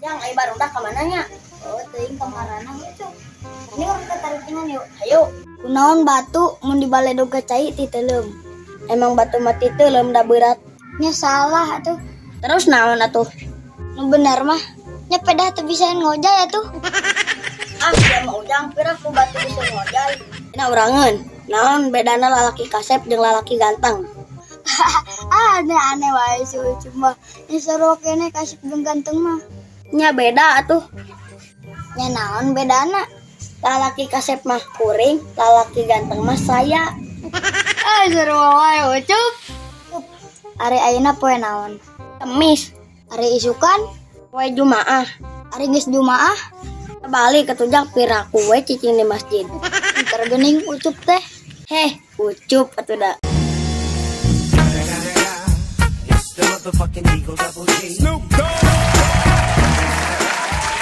Jang, ai barudak ka mana nya? Oh, teuing kamarana itu. Ini urang tatarikinan yuk. Ayo. Kunaon batu mun dibaledog ka cai titeuleum? Emang batu mah titeuleum, da berat. Nya salah atuh. Terus naon atuh? Nu bener mah nya pedah teu bisa ngojay atuh. Ah, sia mah, Ujang, piraku batu bisa ngojay. Nah, urangeun. Naon bedana lalaki kasep jeung lalaki ganteng? Ah, aneh-aneh wae si Ucup mah. Nya sarua keneh kasep jeung ganteng mah. Nya beda atuh. Nya naon bedana? Lalaki kasep mah kuring, lalaki ganteng mah saya. Ah, sarua wae, Ucup. Ari ayeuna poe naon? Kemis. Ari isukan? Poe Jumaah. Ari geus Jumaah? Balik atuh, Jang, piraku we cicing di masjid. Ntar geuning Ucup teh. Heh, Ucup atuh da. It's the motherfucking D-O-Double G. Snoop Dogg.